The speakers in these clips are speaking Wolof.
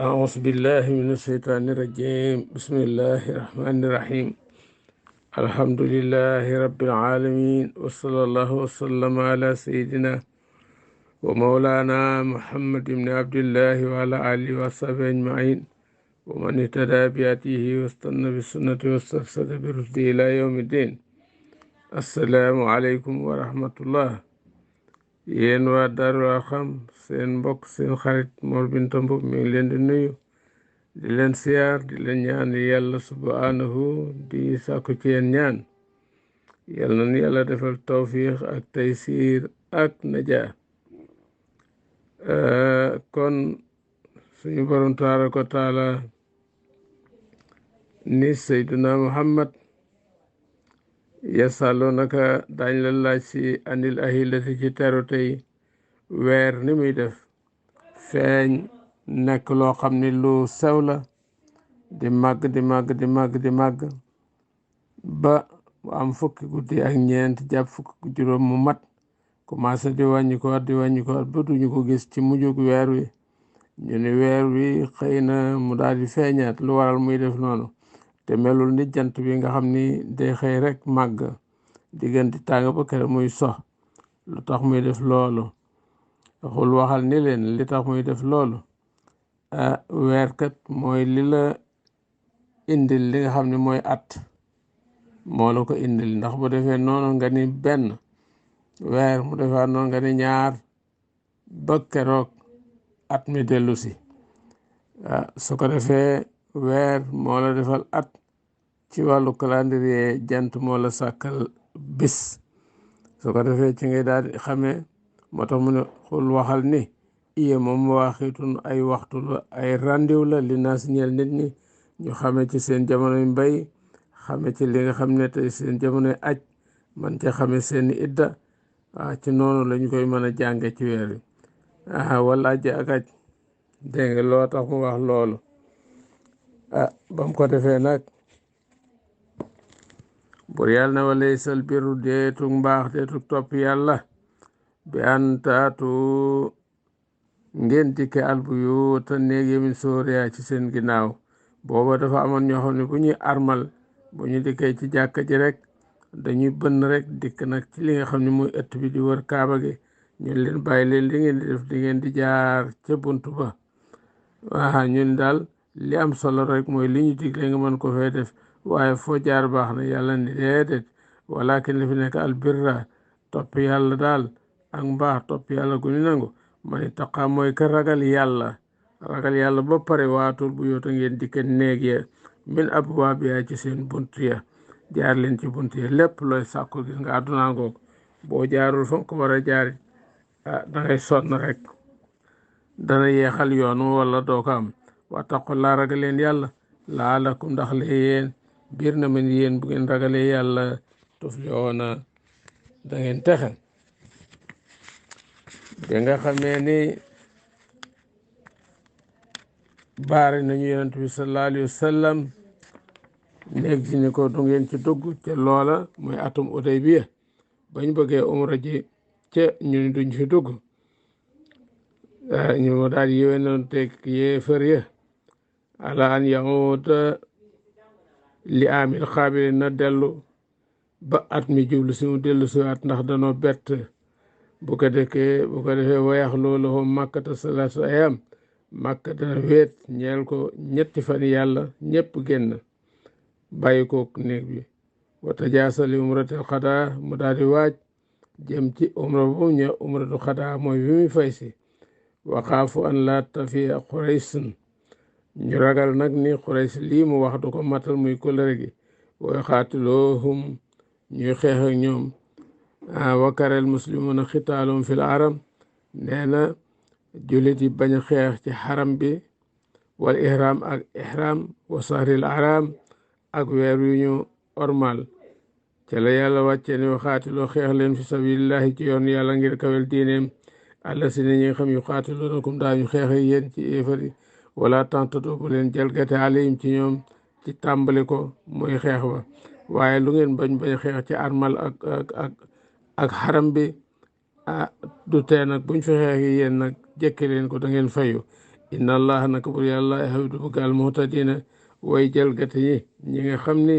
أعوذ بالله من الشيطان الرجيم بسم الله الرحمن الرحيم الحمد لله رب العالمين وصلى الله وسلم على سيدنا ومولانا محمد بن عبد الله وعلى آله وصحبه أجمعين ومن اهتدى بهديه واستنى بسنته واسترشد برشده إلى يوم الدين. السلام عليكم ورحمة الله. yéen waa Daaru Arxam seen mbokk seen xarit Mor Binta Mbub mi ngi leen di nuyu di leen siyaar di leen ñaan yàlla subhanahu di sàkku ci yéen ñaan yàlla na yàlla defal tawfiix ak taysiir ak najaa. kon suñu borom tabaaraka wa taala ni Seydina Muhammad yasaloo naka daañ la laaj si anil ahillati ci teru tey weer ni muy def feeñ nekk loo xam ni lu sew la di màgg di màgg di màgg di màgg ba am fukki guddi ak ñeent jàpp fukki juróom mu mat commencé di wàññi ko ba duñu ko gis ci mujjug weer wi ñu ni weer wi xëy na mu daal di feeñaat lu waral muy def noonu te melul ni jant bi nga xam ni day xëy rek màgg diggante tàng ba kere muy sox. lu tax muy def loolu waxul waxal ni leen li tax muy def loolu weer kat mooy li la indil li nga xam ne mooy at moo la ko indil ndax bu defee noonu nga ni benn weer mu defaa noonu nga ni ñaar ba keroog at mi dellu si su ko defee weer moo la defal at ci wàllu calendrier jant moo la sàkkal bis su ko defee ci ngay daal di xamee moo tax mu ne xul waxal ni iye moom waaxitun ay waxtu la ay randiw la li naa si ñeel nit ñi ñu xame ci seen jamonoy mbay xame ci li nga xam ne tey seen jamonoy aj man ca xame seeni idda ci noonu lañu koy mën a jànge ci weer wi wala aj ak aj dégg nga loo tax mu wax loolu ba mu ko defee nag bur yàlla na walay sal biru deetug mbaax deetug topp yàlla bi antaatu ngeen dikke albu yu te néeg yamin sóoria ci seen ginnaaw booba dafa amoon ñoo xam ne bu ñuy armal bu ñu dikkee ci jàkka ji rek dañuy bënn rek dikk nag ci li nga xam ne mooy ëtt bi di wër kaaba gi ñun leen bàyyi leen li ngeen di def di ngeen di jaar ca buntu ba ñun daal li am solo rek mooy li ñu digle nga mën ko fee def waaye foo jaar baax na yàlla ni déedéet walakin li fi nekk albirra topp yàlla daal ak mbaax topp yàlla gu ñu nangu man ittaqa mooy ka ragal yàlla ba pare waatul bu yoota ngeen dikka néeg ya min abwaabiha ci seen bunt ya jaar leen ci bunt ya lépp looy sàkku gis nga àdduna ngoog boo jaarul fa ko war a jaari dangay sonn rek dana yeexal yoonu wala doo ko am wattaqullaa ragal leen yàlla laalakum ndax le yéen biir na ma ni yéen bu ngeen ragalee yàlla tuflihoona da ngeen texe. bi nga xamee ni baari nañu yonent bi sallallahu alayhi wa sallam néeg ci ni ko du ngeen ci dugg ca loola mooy atum Udaybiya bañ bëggee umra ji ca ñu ni duñ fi dugg ñu ma daal yéwénoon teg yéefar ya ala an yahuuda li amil xaabili na dellu ba at mi jublu si mu dellu si at ndax danoo bett bu ko defee wayax loolu hom màkkata salaatu ayam màkka dana weet ñeel ko ñetti fan yàlla ñëpp génn bàyyi kook néeg bi wata jaasali umratul xadaa mu daal di waaj jëm ci umra bu mu ñëw umratul xadaa mooy bi muy fay si waxaafu an laa tafiya Quraysun ñu ragal nag ni Qurays lii mu wax du ko matal muy kóllëre gi way xaatiloohum ñuy xeex ak ñoom wakarel muslimuna xitaalum fil aram nee na jullit yi bañ a xeex ci xaram bi wal ihram ak ihram wa sahril aram ak weer yu ñu ormal ca la yàlla wàccee ne waxaatiloo xeex leen fi sabilillahi ci yoon yàlla ngir kawel diineem àlla si ne ñi nga xam yu xaatiloonakum daañu xeex yéen ci éefari wala tantatu bu leen jalgate alayhim ci ñoom ci tàmbali ko mooy xeex ba waaye lu ngeen bañ xeex ci armal ak xaram bi du tee nag buñ fi xeex yéen nag jëkke leen ko da ngeen fayu inna allah naka bur yàlla yaxwidu bëgg al muhtadina way jalgati yi ñi nga xam ni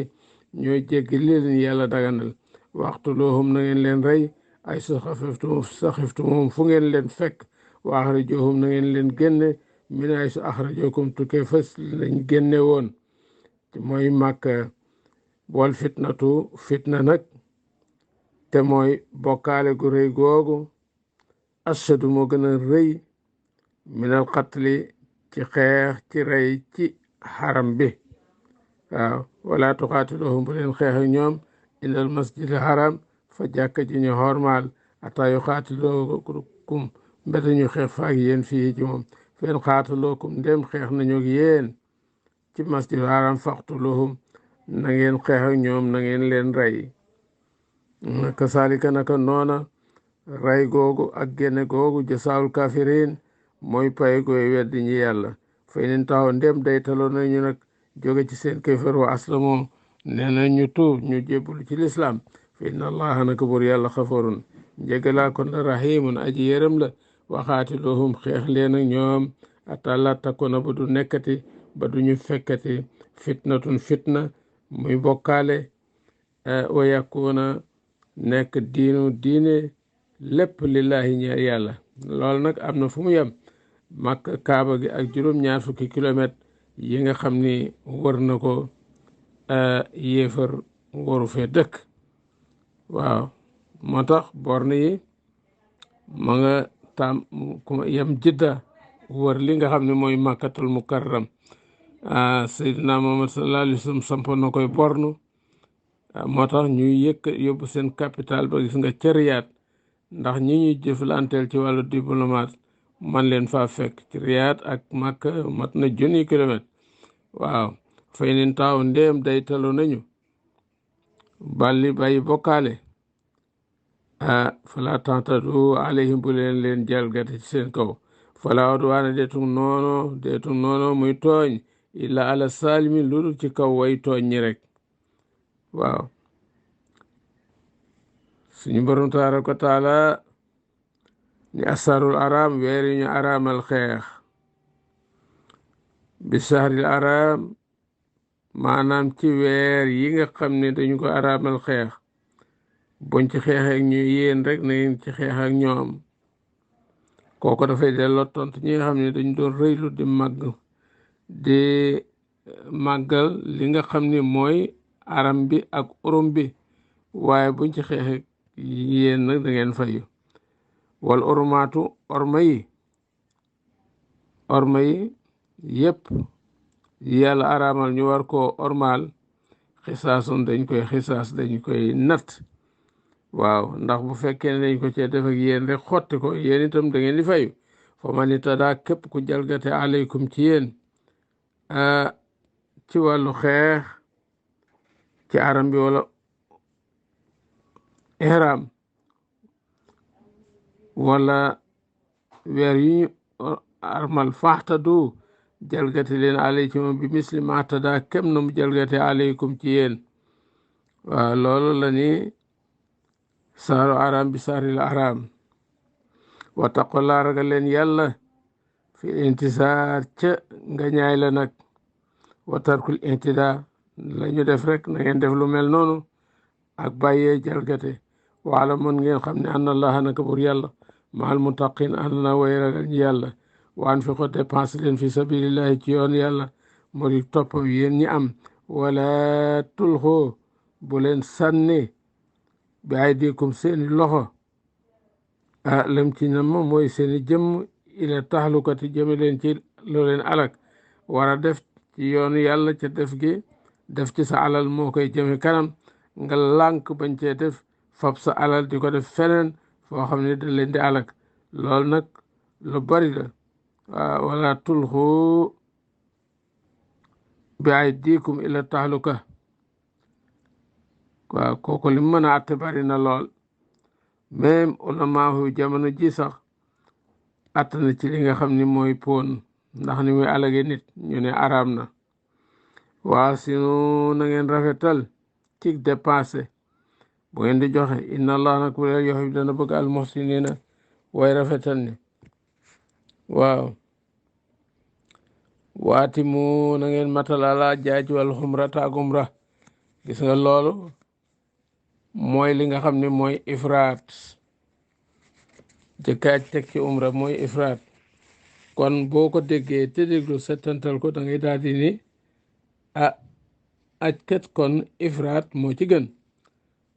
ñooy jéggi li leen yàlla daganal waqtuluhum na ngeen leen rey ay saxiftumum fu ngeen leen fekk wa axrijuhum na ngeen leen génne min ay su axrajokum tukkee fës lañ génne woon mooy màkk wal fitnatu fitna nag te mooy bokkaale gu rëy googu ashadu moo gën a rëy minal qatli ci xeex ci rey ci xaram bi waaw wala tuqaatiluhum bu leen xeex ak ñoom ilal masjidil haram fa jàkka ji ñu xormaal ata yuqaatilukum mbete ñu xeex fa ak yéen fii ci moom fen xaatalookum ndem xeex nañu ak yéen ci masjidil haram faqtuluhum na ngeen xeex ak ñoom na ngeen leen rey kasaalika naka noona rey googu ak génne googu jasaawul kafirin mooy pay gooy weddi ñi yàlla fay nin taxaw ndem day taloo nañu nag jóge ci seen kéefër wa aslamo nee na ñu tuub ñu jébbulu ci lislaam fa inna allaha naka buur yàlla xafarun njégalaa kon la rahimun aji yërëm la waxaatiluhum xeex leen ak ñoom atala takkuna ba du nekkati ba duñu fekkati fitnatun fitna muy bokkaale wa yakuna nekk diine lépp lillahi ñeer yàlla loolu nag am na fu mu yem Makka kaaba gi ak juróom-ñaar fukki kilomètre yi nga xam ni wër na ko yéefar waru fee dëkk waaw moo tax borne yi ma nga tam yem jidda wër li nga xam ne mooy makkatul mukarram Seydina Muhammad sallallahu alayhi wa sallam sampoon na koy bornu moo tax ñuy yóbbu seen capital ba gis nga ca Riyad ndax ñi ñuy jëflanteel ci wàllu diplomate man leen faa fekk ci Riyad ak Makka mat na junni kilomètre waaw fay nin taaw ndéem day talu nañu balli bàyyi bokkaale fala tantadu alayhim bu leen jalgate ci seen kaw fala udwaana deetum noono muy tooñ illa ala salimi ludul ci kaw way tooñ ñi rek waaw suñu borom tabaraka wa taala ni asarul aram weer yi ñu araamal xeex bi sahril aram maanaam ci weer yi nga xam ne dañu ko araamal xeex buñ ci xeex ak ñu yéen rek na ngeen ci xeex ak ñoom kooku dafay delloo tontu ñi nga xam ne dañu doon rëylu di màggal li nga xam ne mooy aram bi ak urum bi waaye buñ ci xeex ak yéen nag da ngeen fayu wal ormaatu orma yi yépp yàlla araamal ñu war koo ormaal xisaasun dañ koy natt waaw ndax bu fekkee ne dañ ko cee def ak yéen rek xotti ko yéen itam da ngeen di fayu fa man itadaa képp ku jalgate aleykum ci yéen ci wàllu xeex ci aram bi wala ihram wala weer yu ñu armal faxtadu jalgate leen aleykum bi misli maxtada kem na mu jalgate aleykum ci yéen waaw loolu la ni saaru aram bi saaril aram wattaqullah ragal leen yàlla fi intisaar ca nga ñaay la nag wa tarkul intida la ñu def rek na ngeen def lu mel noonu ak bàyyee jalgate waala mën ngeen xam ne anna allaha naka bur yàlla maal muttaqin ànd na way ragal ñi yàlla waan fi ko dépense leen fi sabilillahi ci yoon yàlla mu di topp yéen ñi am wala tulxoo bu leen sànni bi ay dikum seeni loxo lam ci na ma mooy seeni jëmm ila taxlukati jëme leen ci loo leen alak war a def ci yoonu yàlla ca def ci sa alal moo koy jëme kanam nga lànk bañ cee def fab sa alal di ko def feneen foo xam ne da leen di alak loolu nag lu bari la wala tulxu bi ay dikum ila taxluka waaw kooku li mën a atte bari na lool même ulamaahu jamono ji sax att na ci li nga xam ni mooy poon ndax ni muy alage nit ñu ne araam na waa sinu na ngeen rafetal ci dépensé bu ngeen di joxe inna allah nag bu leen yoxe bi dana bëgg al muhsinina way rafetal ni waaw waati mu na ngeen matal ala jaaj wal xumrata ak umra. gis nga loolu mooy li nga xam ne mooy ifraat, jëkkaaj teg ci umra mooy ifraat. kon boo ko déggee te déglu settantal ko da ngay daal di ni ah aj kat kon ifraat moo ci gën.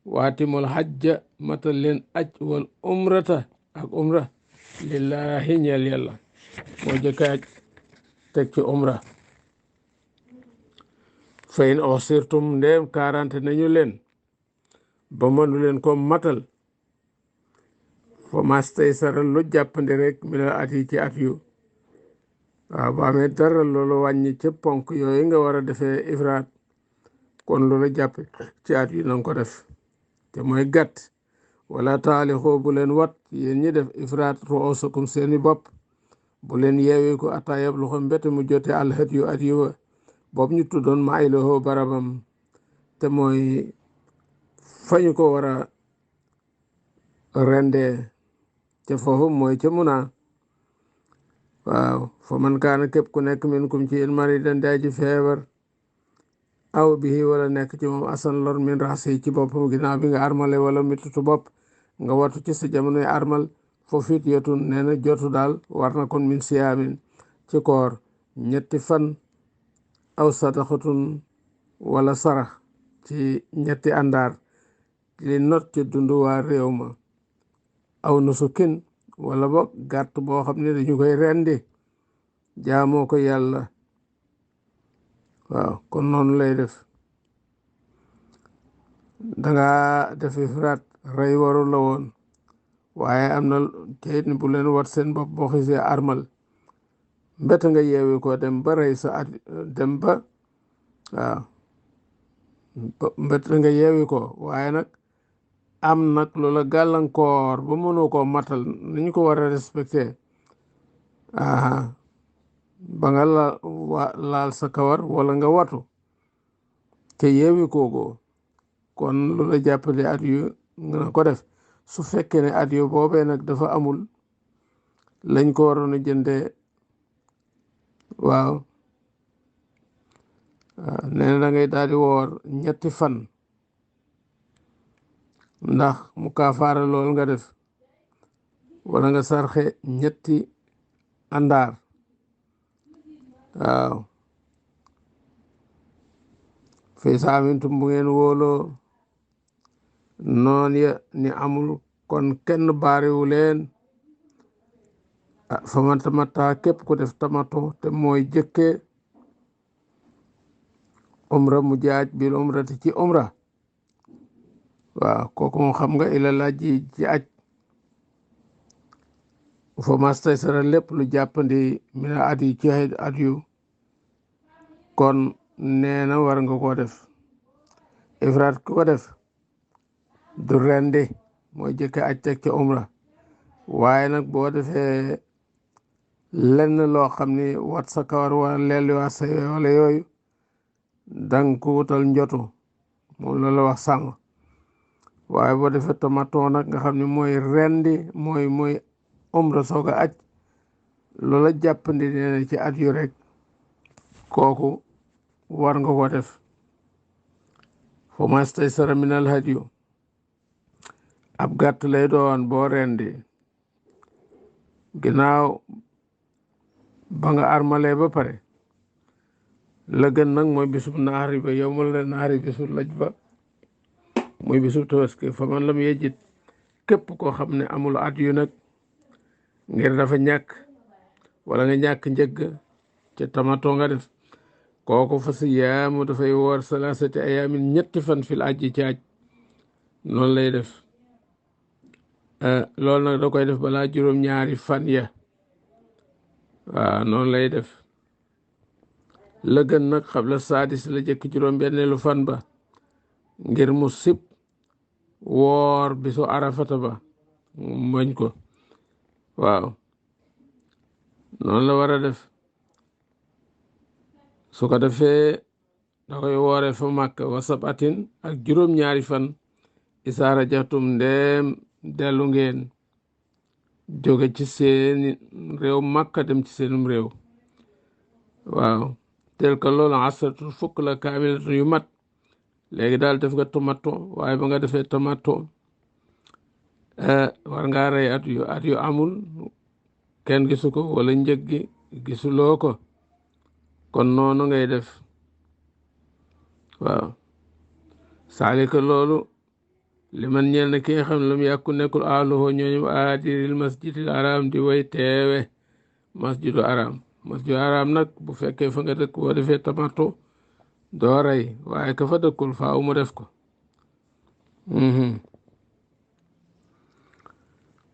waatimul hajja matal leen aj wal umrata ak umra lillahi ñeel yàlla moo jëkkaaj teg ci umra. fa in usirtum ndeem 40 nañu leen ba mënu leen ko matal fa mastaysara lu jàppandi rek minal at yi ci at yu. waaw ba amee dara loolu wàññi ca ponk yooyu nga war a defee ifraat kon loolu jàpp ci at yu nanga ko def te mooy gàtt. wala taalixoo bu leen wat yéen ñi def ifraat ruusakum seeni bopp bu leen yeewi ko ataa yabluxa mbete mu jote alxat yu at yu boobu ñu tuddoon ma ay loxo barabam te mooy fañu ko war a rendee ca foofu mooy ca Muna. waaw fa man kaana képp ku nekk min kum ci yéen maridan day ji feebar aw bihi wala nekk ci moom asan lor min raxasi ci boppam ginnaaw bi nga armale wala mitutu bopp nga watu ci sa jamonoy armal foofu it yotun nee na jotu daal war na kon min siyaamin ci koor 3 fan aw sadaxatun wala sarax ci 3 àndaar li not ci dundu waa réew ma aw nusukin wala boog gàtt boo xam ne dañu koy rendi jaamoo ko yàlla. waaw kon noonu lay def. danga def ifraat rey waru la woon waaye am na teyit ni bu leen wat seen bopp boo xisee armal mbete nga yeewi ko dem ba rey sa at dem ba waaw mbete nga yeewi ko waaye nag am nag loola gàllankoor ba mënoo koo matal nañu ko war a respecté ba nga laal sa kawar wala nga watu te yeewi koogoo kon loola jàppale at yu nga ko def. su fekkee ne at yu boobee nag dafa amul lañ ko waroon a jëndee waaw nee na da ngay daal di woor 3 fan ndax mu kaafaara lool nga def wala nga sarxe 3 àndaar. waaw fay saamintum bu ngeen wóoloo noon ya ni amul kon kenn baariwu leen fa man tamatta képp ku def tamato te mooy jëkke umra mu jaaj bil umrati ci umra. waaw kooku moom xam nga ila laaj ci aj fa mastaysara lépp lu jàppandi mina at yi ci at yu kon nee na war nga koo def. ifraat ku ko def du rendi mooy jëkke aj teg ci umra waaye nag boo defee lenn loo xam ni wat sa kawar wala leelli waa sa wala yooyu danga ko wutal njotu moom loolu la wax sàng. waaye boo defee tomato nag nga xam ne mooy rendi mooy umra soog a aj loola jàppandi nee na ci at yu rek kooku war nga ko def. fa mastaysara minal hadyu ab gàtt lay doon boo rendi ginnaaw ba nga armalee ba pare. la gën nag mooy bisub naari ba yow ma la naari bisub laj ba muy bisub tabaski. fa man lam yejit képp koo xam ne amul at yu nag ngir dafa ñàkk wala nga ñàkk njëgg ca tamato nga def kooku fa siyaamu dafay woor 3 ayaamin 3 fan fil ajji ci aj noonu lay def. loolu nag da koy def balaa juróom-ñaari fan ya. waaw noonu lay def. la gën nag xabla saadis la jëkk juróom-benneelu fan ba ngir mu sib woor bisu arafata ba bañ ko. waaw noonu la war a def. su ko defee da koy woore fa Màkka wa sabatin ak juróom-ñaari fan isaara jatum ndeem dellu ngeen jóge ci seen réew Màkka dem ci seenum réew. waaw tilka loolu asratu fukk la kaamilatu yu mat léegi daal def nga tomato waaye ba nga defee tomato war ngaa rey at yu amul kenn gisu ko wala njëg gi gisuloo ko kon noonu ngay def waaw saalika loolu li man ñeel na ki nga xam ne lu mu yàkku nekkul aaluhoo ñooñu aadiril masjidil haram di way teewe masjidu haram nag bu fekkee fa nga dëkk boo defee tomato doo rey waaye ka fa dëkkul faaw mu def ko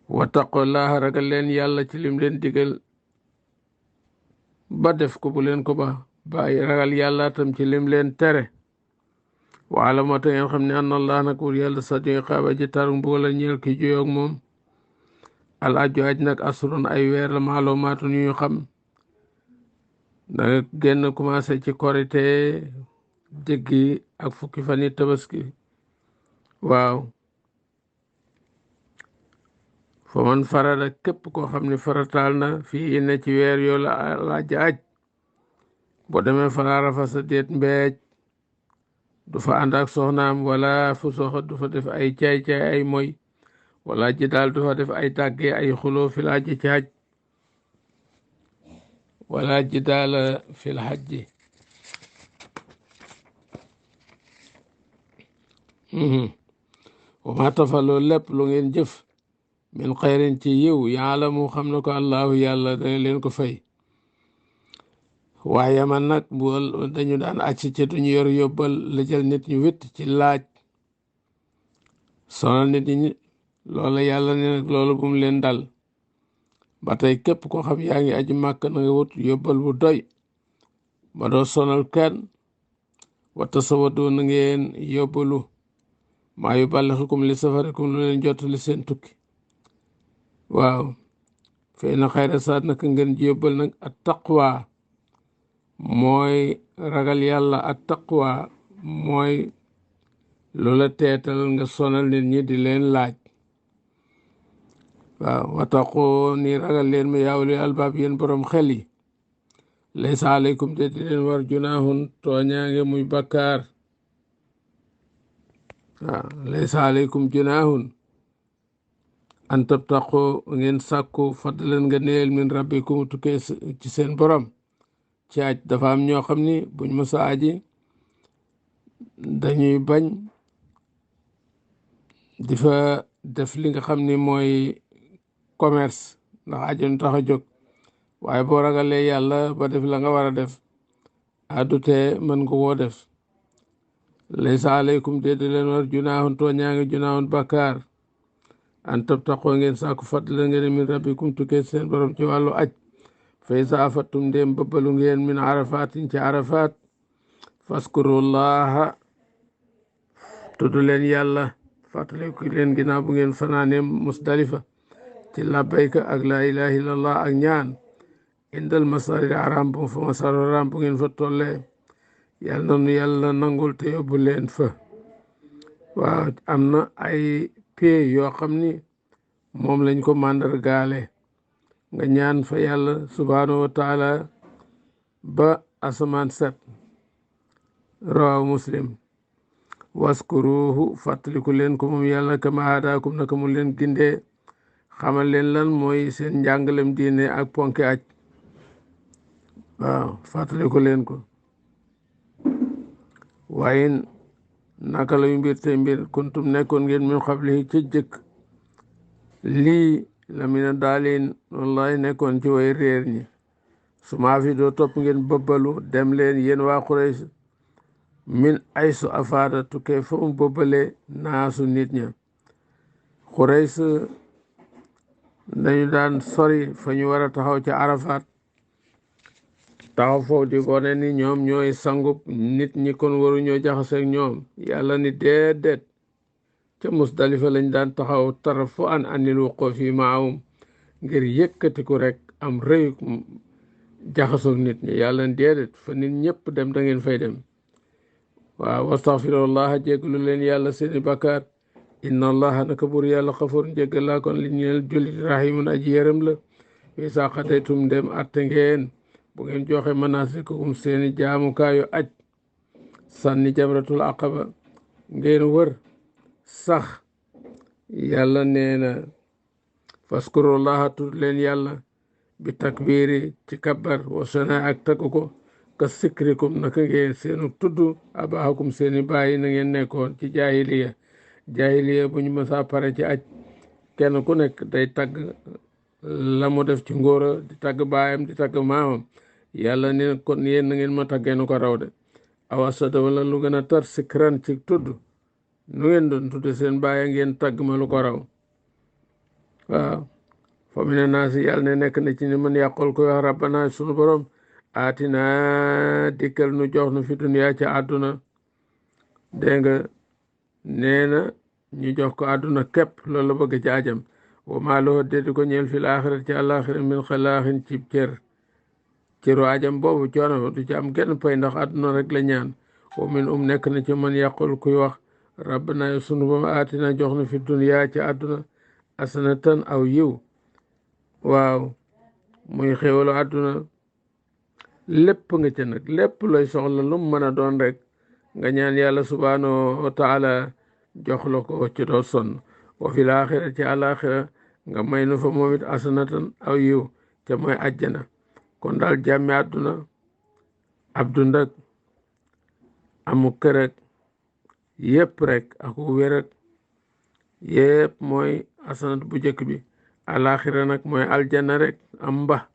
wattaqullaha ragal leen yàlla ci lim leen digal ba def ko bu leen ko ba ragal yàlla tam ci lim leen tere waala moo tax ngeen xam ne anna allah nag wur yàlla sadi xaaba ji taru mbugal la ñeel ki juyoog moom al aju aj nag asrun ay weer la maalumaatu ñu xam danga génn commencé ci korite jéggi ak fukki fan yi tabaski waaw fa man farada képp koo xam ne farataal na fii ne ci weer yoo la laaj aj boo demee fala rafasa déet mbeej du fa ànd ak soxnaam wala fu soxa du fa def ay caay-caay ay moy wala ji daal du fa def ay tàggee ay xuloo fil hajji ci haj wala ji daal fil hajji wa ma tafaloo lépp lu ngeen jëf min xayrin ci yiw yaalamu xam na ko allahu yàlla dana leen ko fay waaye man nag bu dañu daan acc ci duñu yor yóbbal la jël nit ñu witt ci laaj sonal nit ñi loola yàlla ne nag loolu bu mu leen dal ba tey képp koo xam yaa ngi aji màkk na nga wut yóbbal bu doy ba doo sonal kenn wata sawado na ngeen yóbbalu maa yu bàllaxikum li safarikum lu leen jottali seen tukki waaw fay na xayra saat naka ngeen ji yóbbal nag at taqwa mooy ragal yàlla at taqwa mooy loola teetal nga sonal nit ñi di leen laaj waaw wataqu ni ragal leen ma yaawli albaab yéen borom xel yi laysa aleykum te di leen war junaahun tooñaange muy bakkaar waaw laysa aleykum junaahun an tabtaqu ngeen sàkku fadlan nga neel min rabbikum tukkee ci seen borom ci aj dafa am ñoo xam ni buñ mësa aji dañuy bañ di fa def li nga xam ni mooy commerce ndax ajoon tax a jóg waaye boo ragalee yàlla ba def la nga war a def addutee mën nga woo def laysa aleykum déedé leen war junaahun tooñaange junaahun bakkaar an tabtaqoo ngeen sàkku fadlan ngeen min rabbikum tukkee seen borom ci wàllu aj fa iza afattum ndéem bëbbalu ngeen min arafatin ci arafat faskurullaha tudd leen yàlla fàttaliku leen ginnaaw bu ngeen fanaane musdalifa ci labbayka ak la ilaha illallah ak ñaan indal masaril haram bu fa masaril haram bu ngeen fa tollee yàlla nanu yàlla nangul te yóbbu leen fa waaw am na ay pay yoo xam ni moom lañ ko màndargaale nga ñaan fa yàlla subhanahu wa taala ba asamaan set rawahu muslim waskuruhu fàttaliku leen ko moom yàlla kama hadaakum naka mu leen gindee xamal leen lan mooy seen njàngalem diine ak ponke aj waaw fàttaliku leen ko waaye naka la mbir te mbir kuntum nekkoon ngeen min xablihi ci jëkk lii la mina daalin wallahi nekkoon ci way réer ñi su maa fi doo topp ngeen bëbbalu dem leen yéen waa Quraysh min aysu afaada tukkee fa mu bëbbale naasu nit ña Quraysh dañu daan sori fa ñu war a taxaw ci Arafat taxaw foofu di wone ni ñoom ñooy sangub nit ñi kon waruñoo jaxaseeg ñoom yàlla ni déedéet ca Musdalifa lañ daan taxaw tarafu an anil wuqufi maahum ngir yëkkatiku rek am rëy jaxasoog nit ñi yàlla ni déedéet fa nit ñëpp dem da ngeen fay dem waaw wastaghfirullah jéggalu leen yàlla seeni bakkaar inna allaha naka buur yàlla xafoor njéggal laa kon li ñeel jullit rahimun aji yërëm la fi saa xadaytum dem atte ngeen bu ngeen joxe manasikakum seeni jaamukaayu aj sànni jamratul aqaba ngeen wër sax yàlla nee na faskurullaha tudd leen yàlla bi takbiri ci kabbar wa sana ak takku ko ka sikrikum naka ngeen seenu tudd abaakum seeni bàyyi na ngeen nekkoon ci jaahiliya bu ñu mësaa pare ci aj kenn ku nekk day tagg la mu def ci ngóora di tagg baayam di tagg maamam yàlla ne kon yéen na ngeen ma taggee nu ko raw de awasada wala lu gën a tar sikran ci tudd nu ngeen doon tudde seen baay ngeen tagg ma lu ko raw waaw fa mina naasi yàlla ne nekk na ci ni man yàqul koy wax rabbana sunu borom aatina dikkal nu jox nu fi duniyaa ci àdduna dégg nga nee na ñu jox ko àdduna képp loolu la bëgg ci ajam wa maa lahu dédi ko ñeel fil aaxirat ci àllaaxira min xalaaxin ci cëru ajam boobu coono du ci am genn pay ndax àdduna rek la ñaan wa min nekk na ci man yàqul kuy wax rabbana sunu borom aatina jox nu fi duniyaa ci àdduna asanatan aw yiw waaw muy xéwalu àdduna lépp nga ca nag lépp looy soxla lu mu mën a doon rek nga ñaan yàlla subhanahu wa taala jox la ko ci doo sonn wa fil aaxira ci àlaaxira nga may nu fa moom it asanatan aw yiw te mooy àjjana kon daal jàmmi àdduna ab dund ak amu kër ak yépp rek ak wér ak yépp mooy asanat bu njëkk bi àlaaxira nag mooy aljanna rek am mba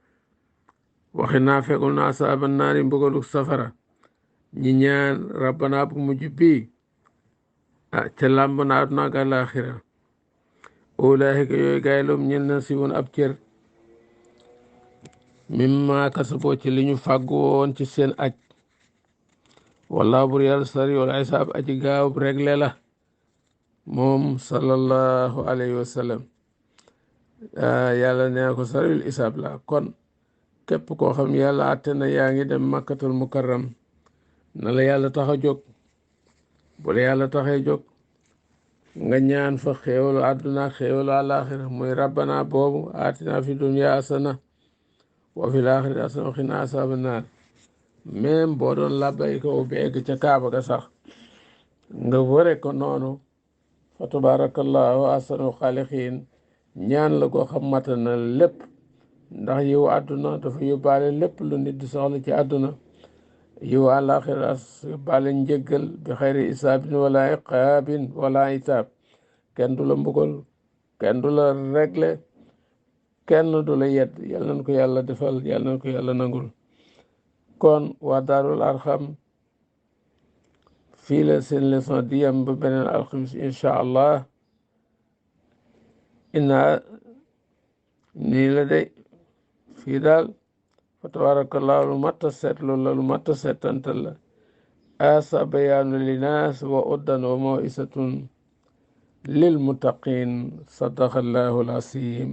waxi naa fekul na asaaba naari mbugalu safara ñi ñaan rabbana bu mujj bii ca làmb na àdduna ak àlaaxira ulaahika yooyu gaay loom ñel na si woon ab cër mimma kasaboo ci li ñu fàggu woon ci seen aj wallaahu bur yàlla sari wal hisaab aji gaaw regle la moom sallallahu alayhi wa sallam yàlla nee ko sariwul hisaab la kon képp koo xam yàlla àtte na yaa ngi dem makkatul mukarram na la yàlla tax a jóg bu la yàlla taxee jóg nga ñaan fa xéewalu àdduna xéewalu àlaaxira muy rabbana boobu aatina fi dunya asana wa fil aaxirati asana wa qina asaaba naar même boo doon labbayka wa bi egg ca kaaba ga sax nga wëre ko noonu fa tabarakallahu ahsanul xaaliqiin ñaan la koo xam mata na lépp ndax yiw àdduna dafa yóbbaale lépp lu nit di soxla ci àdduna yiw àlaaxira yóbbaale njëggal bi xayri isaabin wala iqaabin wala itaab kenn du la mbugal kenn du la réglé kenn du la yedd yal nañ ko yàlla defal yal nañ ko yàlla nangul kon waa daarul arxam fii la seen leçon di yam ba beneen alxamis incha allah inna nii la de fii daal fa tabarakallahu lu matta seetlu la lu matta seetantal la asa bayaanu linaas wa uddan wa mawisatun lil muttaqin sadaqa allahu al asim